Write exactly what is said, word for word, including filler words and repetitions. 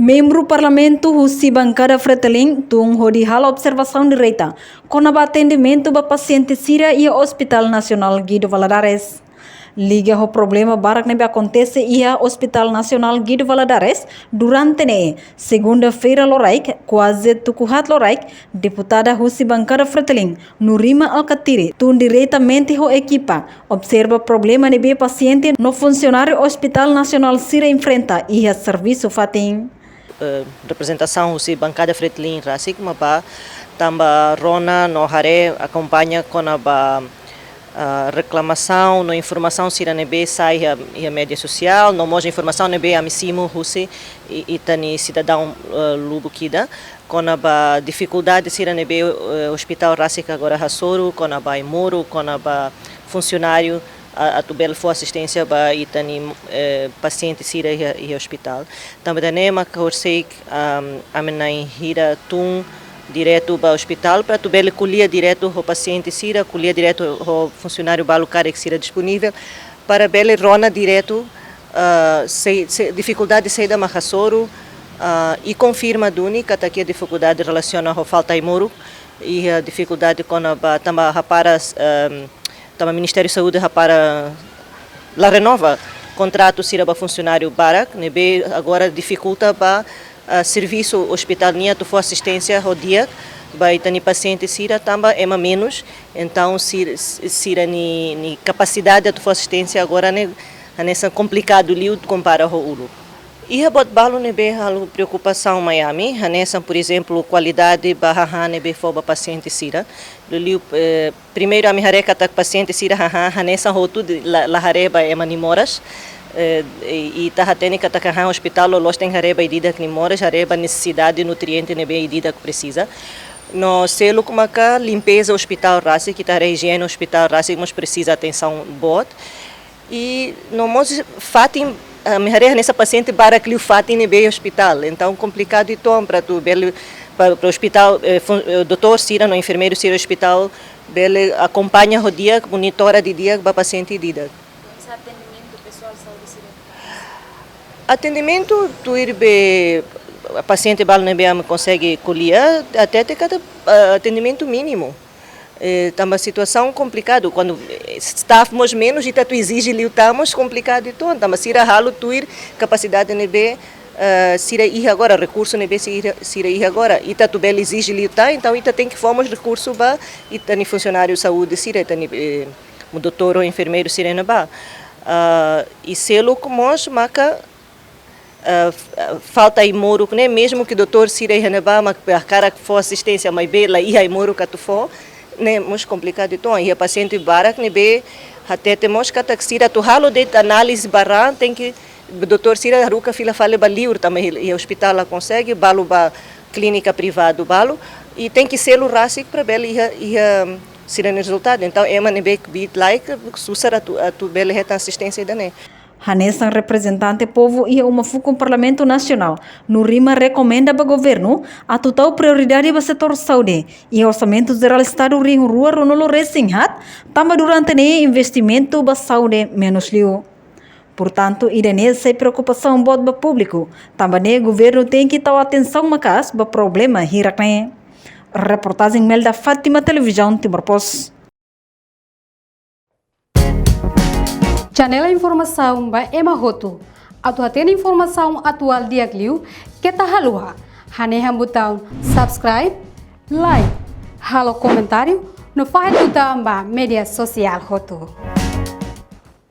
Membru Parlamentu husi bankada Fretilin tun hodi halo observasaun direta kona-ba atendimentu ba pasiente sira iha Hospital Nasionál Guido Valadares. Liga ho problema barak ne'ebé akontese iha Hospital Nasionál Guido Valadares durante ne'e, segunda-feira loraik, kuaze tuku haat loraik, deputada husi bankada Fretilin, Nurima Alkatiri, tun diretamente ho ekipa observa problema ne'ebé pasiente no funsionáriu Hospital Nasionál sira enfrenta iha servisu fatin. Eh, reprezentasaun husi bankada Fretilin rasik mak bá tanba rona no haree, akompaña kona-ba, ah, reklamasaun no informasaun sira ne'ebé sai iha, iha média sosiál, no mós informasaun ne'ebé ami simu husi i-, ita-nia sidadaun, eh, lubuk ida, kona-ba difikuldade sira ne'ebé, eh, ospitál rasik agora hasoru, kona-ba ai-moruk, kona-ba funsionáriu, a-, atu bele fó asisténsia ba ita-nia, eh, pasiente sira iha, iha ospitál. Tanba ida-ne'e mak horiseik, am, ami na'in hira tun diretu ba ospitál, para atu bele ko'alia diretu ho pasiente sira, ko'alia diretu ho funsionáriu balu karik sira disponivel, para bele rona diretu, ah, se, se, difikuldade saida mak hasoru, ah, i konfirma duni katak iha difikuldade relasiona ho falta ai-moruk, iha difikuldade kona-ba tanba hapara, ehm, tanba Ministériu Saúde hapara la renova kontratu sira ba funsionáriu barak, ne'ebé agora difikulta ba, ah, servisu ospitál nian atu fó asisténsia ho di'ak ba ita-nia pasiente sira tanba ema menus, entaun sir-, sira-nia, nia kapasidade atu fó asisténsia agora ne'e hanesan komplikadu liu kompara ho uluk. Iha buat balu ne'ebé halo preokupasaun mai ami, hanesan, por ezemplu, kualidade ba hahán ne'ebé fó ba pasiente sira. Liuliu, eh, primeiru ami haree katak pasiente sira hahán hanesan hotu de-, la, la haree ba ema nia moras. Eh, i, i ita hatene katak hahán ospitál loloos tenke haree ba ida-idak nia moras, haree ba nesesidade nutriente ne'ebé ida-idak presiza. No seluk maka limpeza ospitál rasik, ita haree ijiene ospitál rasik mós presiza atensaun boot. I no mós fatin, ah, ami haree hanesan pasiente barak liu fatin ne'ebé ospitál. Entaun komplikadu uitoan para atu bele, para, para ospitál, eh, fun-, eh, doutór sira no enfermeiru sira ospitál bele akompaña ho di'ak, monitora didi'ak ba pasiente ida-idak. Atendimentu pesoál saúde sira? Atendimentu tuir be pasiente balu ne'ebé ami konsege ko'alia, hatete katak, ah, atendimentu mínimu. Eh, tanba situasaun komplikadu, kuandu, eh, staff mós menus, ita atu ezije liután mós komplikadu uitoan, tanba sira halo tuir kapasidade ne'ebé, eh, sira iha agora, rekursu ne'ebé sira, sira iha agora. Ita atu bele ezije liután, entaun ita tenke fó mós rekursu ba ita-nia funsionáriu saúde sira, ita-nia, eh, doutór, enfermeiru sira ne'ebá. Ah, i seluk mós maka, ah, f-, ah, falta ai-moruk ne'e, mezmu ke doutór sira iha ne'ebá mak hakarak fó asisténsia, maibé la iha ai-moruk atu fó, ne'e mós komplikadu uitoan. Iha pasiente barak ne'ebé hatete mós katak sira atu halo de'it análize ba raan, tenke doutór sira haruka fila fali ba liur, tanba iha, iha ospitál la konsege, balu ba klínika privadu balu, i tenke selu rasik para bele iha, iha sira-nia rezultadu. Entaun, ema ne'ebé kbiit-laek susar atu, atu bele hetan asisténsia ida-ne'e. Hanesan reprezentante povu iha uma fukun Parlamentu Nasionál, Nurima rekomenda ba governu atu tau prioridade ba setór saúde iha Orsamentu Jerál Estadu rihun rua ruanulu-resin-haat, tanba durante ne'e investimentu ba saúde menus liu. Portantu, ida-ne'e sai preokupasaun boot ba públiku, tanba ne'e governu tenke tau atensaun maka'as ba problema hirak-ne'e. Reportajen Melda Fátima, Televizaun Timor Post. Janela informasaun ba ema hotu. Atu hatene informasaun atuál di'ak liu, keta haluha hanehan butaun subscribe, like, halo komentáriu, no fahe tutan ba média sosiál hotu.